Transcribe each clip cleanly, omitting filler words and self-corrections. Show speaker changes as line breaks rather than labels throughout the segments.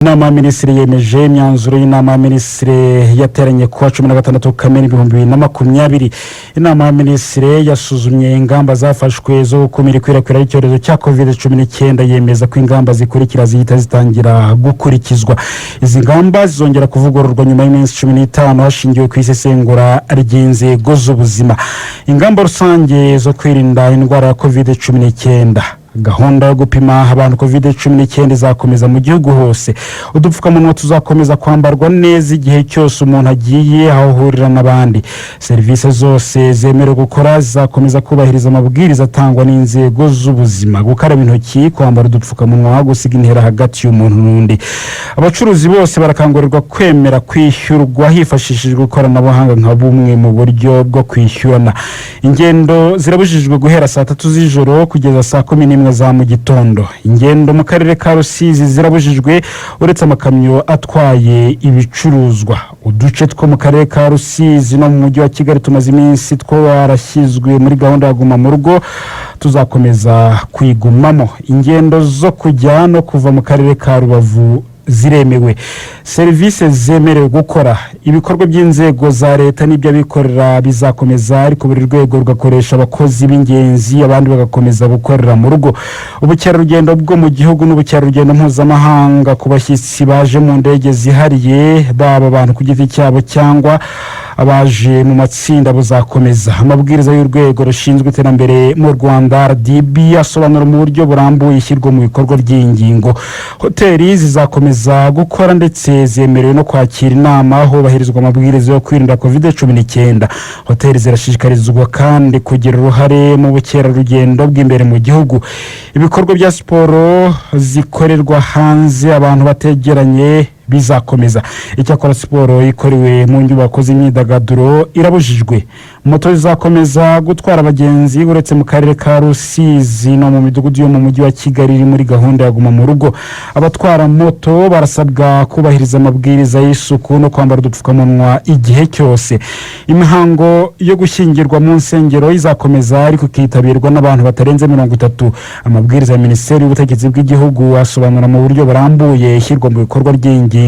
Inama ya Minisitiri yemeje imyanzuro y'inama ya Minisitiri yateranye kuwa 16 Kamena 2020. Inama ya Minisitiri yasuzumye ingamba zafashwe zo gukumira ikwirakwira ry'icyorezo cya COVID-19, yemeza ko ingamba zikurikira zihita zitangira gukurikizwa. Izi ngamba zizongera kuvugururwa nyuma y'iminsi 15 hashingiwe ku isesengura ry'inzego z'ubuzima. Ingamba rusange zo kwirinda indwara ya COVID-19: gahunda yo gupima abantu COVID-19 izakomeza mu gihugu hose. Udupfukamunwa tuzakomeza kwambarwa neza igihe cyose umuntu agiye aho ahurira n'abandi. Serivisi zose zemerewe gukora zizakomeza kubahiriza amabwiriza atangwa n'inzego z'ubuzima: gukaraba intoki, kwambara udupfukamunwa, gusiga intera hagati y'umuntu n'undi. Abacuruzi bose barakangurirwa kwemera kwishyurwa hifashishijwe ikoranabuhanga nka bumwe mu buryo bwo kwishyurana. Ingendo zirabujijwe guhera saa 3 z'ijoro kugeza saa 11 za mu gitondo. Ingendo mu karere ka Rusizi zirabujijwe uretse amakamyo atwaye ibicuruzwa. Uduce two mu karere ka Rusizi no mu mujyi wa Kigali tumaze iminsi twarashyizwe muri gahunda ya Guma mu Rugo, tuzakomeza kuyigumamo. Ingendo zo kujya no kuva mu karere ka Rubavu ziremewe. Serivisi zemerewe gukora: ibikorwa by'inzego za leta n'iby'abikorera bizakomeza, ariko buri rwego rugakoresha abakozi b'ingenzi, abandi bagakomeza gukorera mu rugo. Ubukerarugendo bwo mu gihugu n'ubukerarugendo mpuzamahanga ku bashyitsi baje mu ndege zihariye, baba abantu ku giti cyabo cyangwa abaje mu matsinda, buzakomeza. Amabwiriza y'urwego rushinzwe iterambere mu Rwanda, RDB, asobanura mu buryo burambuye ishyirwa mu bikorwa ry'iyi ngingo. Hoteli zizakomeza gukora ndetse zemerewe no kwakira inama hubahirizwa amabwiriza yo kwirinda COVID-19. Hoteli zirashishikarizwa kandi kugira uruhare mu bukerarugendo bw'imbere mu gihugu. Ibikorwa bya siporo zikorerwa hanze abantu bategeranye bizakomeza. Icyakora siporo ikorewe mu nyubako z'imyidagaduro irabujijwe. Moto zizakomeza gutwara abagenzi uretse mu karere ka Rusizi no mu midugudu yo mu mujyi wa Kigali iri muri gahunda ya Guma mu Rugo. Abatwara moto barasabwa kubahiriza amabwiriza y'isuku no kwambara udupfukamunwa igihe cyose. Imihango yo gushyingirwa mu nsengero izakomeza, ariko ikitabirwa n'abantu batarenze 30. Amabwiriza ya Minisiteri y'Ubutegetsi bw'Igihugu asobanura mu buryo burambuye ishyirwa mu bikorwa ry'iyi ngingo.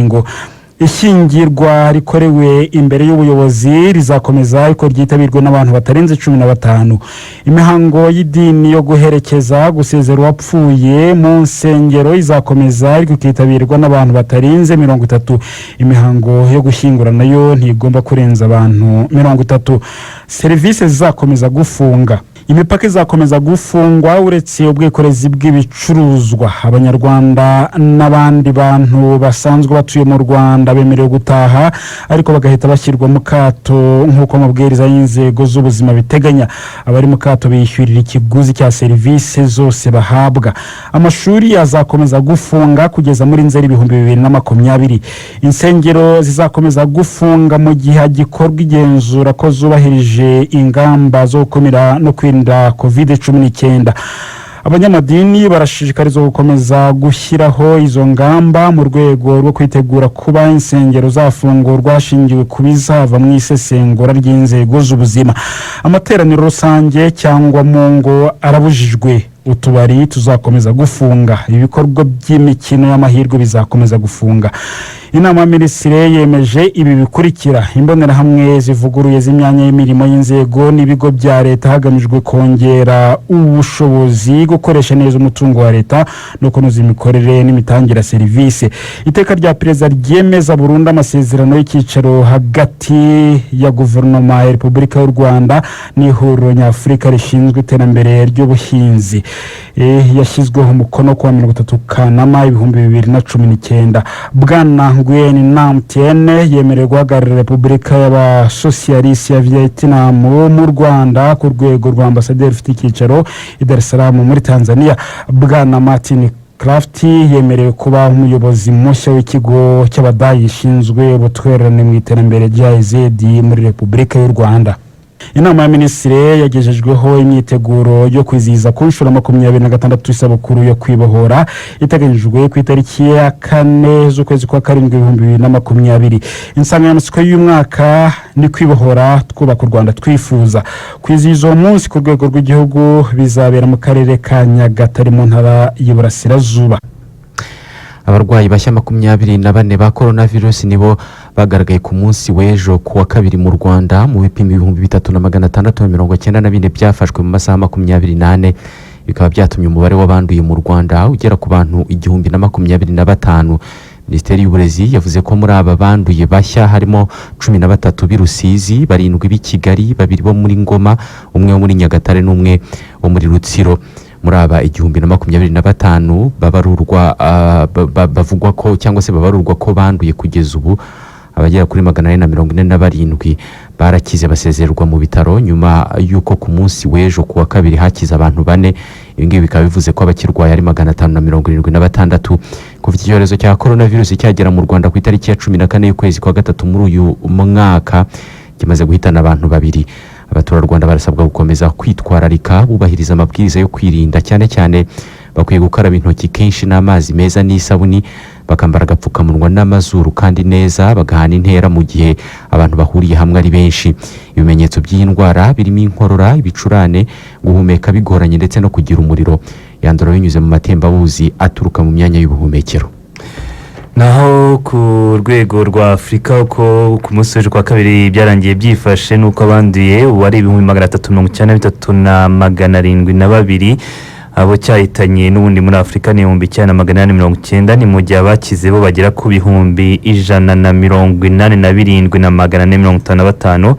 Ishyingirwa rikorewe imbere y'ubuyobozi rizakomeza, ariko ryitabirwe n'abantu batarenze 15. Imihango y'idini yo guherekeza, gusezera uwapfuye mu nsengero izakomeza, ariko ikitabirwa n'abantu batarenze 30. Imihango yo gushyingura nayo ntigomba kurenza abantu 30. Serivisi zizakomeza gufunga: imipaka izakomeza gufungwa uretse ubwikorezi bw'ibicuruzwa. Abanyarwanda n'abandi bantu basanzwe batuye mu Rwanda bemerewe gutaha, ariko bagahita bashyirwa mu kato nk'uko amabwiriza y'inzego z'ubuzima biteganya. Abari mu kato bishyurira ikiguzi cya serivisi zose bahabwa. Amashuri azakomeza gufunga kugeza muri Nzeri 2020. Insengero zizakomeza gufunga mu gihe hagikorwa igenzura ko zubahirije ingamba zo gukumira no kwirinda COVID-19. Abanyamadini barashishikarizwa gukomeza gushyiraho izo ngamba mu rwego rwo kwitegura kuba insengero zafungurwa hashingiwe ku bizava mu isesengura ry'inzego z'ubuzima. Amateraniro rusange cyangwa mu ngo arabujijwe. Utubari tuzakomeza gufunga. Ibikorwa by'imikino y'amahirwe bizakomeza gufunga. Inama ya Minisitiri yemeje ibi bikurikira: imbonerahamwe zivuguruye z'imyanya y'imirimo y'inzego n'ibigo bya leta hagamijwe kongera ubushobozi, gukoresha neza umutungo wa leta no kunoza imikorere n'imitangire ya serivisi. Iteka rya Perezida ryemeza burundu amasezerano y'icyicaro hagati ya Guverinoma ya Repubulika y'u Rwanda n'Ihuriro Nyafurika rishinzwe iterambere ry'ubuhinzi, yashyizweho umukono kuwa 30 Kanama 2019. Bwana Nguyen Nam Tien yemerewe guhagararira Repubulika y'Abasosiyalisi ya Vietnam mu Rwanda ku rwego rwa ambasaderi ufite icyicaro i Dar es Salaam muri Tanzania. Bwana Martin Kraft yemerewe kuba umuyobozi mushya w'ikigo cy'Abadage gishinzwe ubutwererane mu iterambere rya GIZ muri Repubulika y'u Rwanda. Inama ya Minisitiri yagejejweho imyiteguro yo kwizihiza ku nshuro 26 isabukuru yo kwibohora iteganyijwe ku itariki ya 4 z'ukwezi kwa karindwi 2020. Insanganyamatsiko y'umwaka ni "Kwibohora twubaka u Rwanda twifuza". Kwizihiza uwo munsi ku rwego rw'igihugu bizabera mu karere ka Nyagatare mu Ntara y'Iburasirazuba.
Abarwayi bashya 24 ba korona virusi nibo bagaragaye ku munsi w'ejo ku wa kabiri mu Rwanda, mu bipimo 3694 byafashwe mu masaha 24. Bikaba byatumye umubare w'abanduye mu Rwanda ugera ku bantu 1025. Minisiteri y'Uburezi yavuze ko muri aba banduye bashya harimo 13 b'i Rusizi, barindwi b'i Kigali, babiri bo muri Ngoma, umwe wo muri Nyagatare n'umwe wo muri Rutsiro. Muri aba 1025 babarurwa, bavugwa ko cyangwa se babarurwa ko banduye kugeza ubu, abagera kuri 447 barakize, basezererwa mu bitaro, nyuma y'uko ku munsi w'ejo ku wa kabiri hakize abantu bane. Ibi ngibi bikaba bivuze ko abakirwaye ari 576. Kuva iki cyorezo cya korona virusi cyagera mu Rwanda ku itariki ya 14 y'ukwezi kwa gatatu muri uyu mwaka, kimaze guhitana abantu babiri. Abaturarwanda barasabwa gukomeza kwitwararika, bubahiriza amabwiriza yo kwirinda. Cyane cyane bakwiye gukaraba intoki kenshi n'amazi meza n'isabuni, bakambara agapfukamunwa n'amazuru kandi neza, bagahana intera mu gihe abantu bahuriye hamwe ari benshi. Ibimenyetso by'iyi ndwara birimo inkorora, ibicurane, guhumeka bigoranye ndetse no kugira umuriro. Yandura binyuze mu matembabuzi aturuka mu myanya y'ubuhumekero.
Naho ku rwego rwa Afurika, uko ku munsi w'ejo kwa kabiri byarangiye byifashe nuko abanduye ubu ari 393,702. Abo cyahitanye n'ubundi muri Afurika ni 9890, ni mu gihe abakize bo bagera ku 187,455.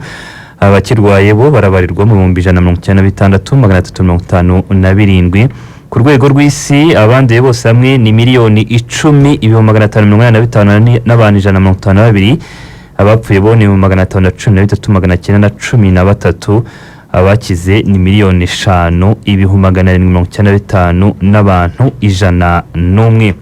Abakirwaye bo barabarirwa mu 196,357. Ku rwego rw'isi, abanduye bose hamwe ni 10,585,152. Abapfuye bo ni 513,913. Abakize ni 5,795,101.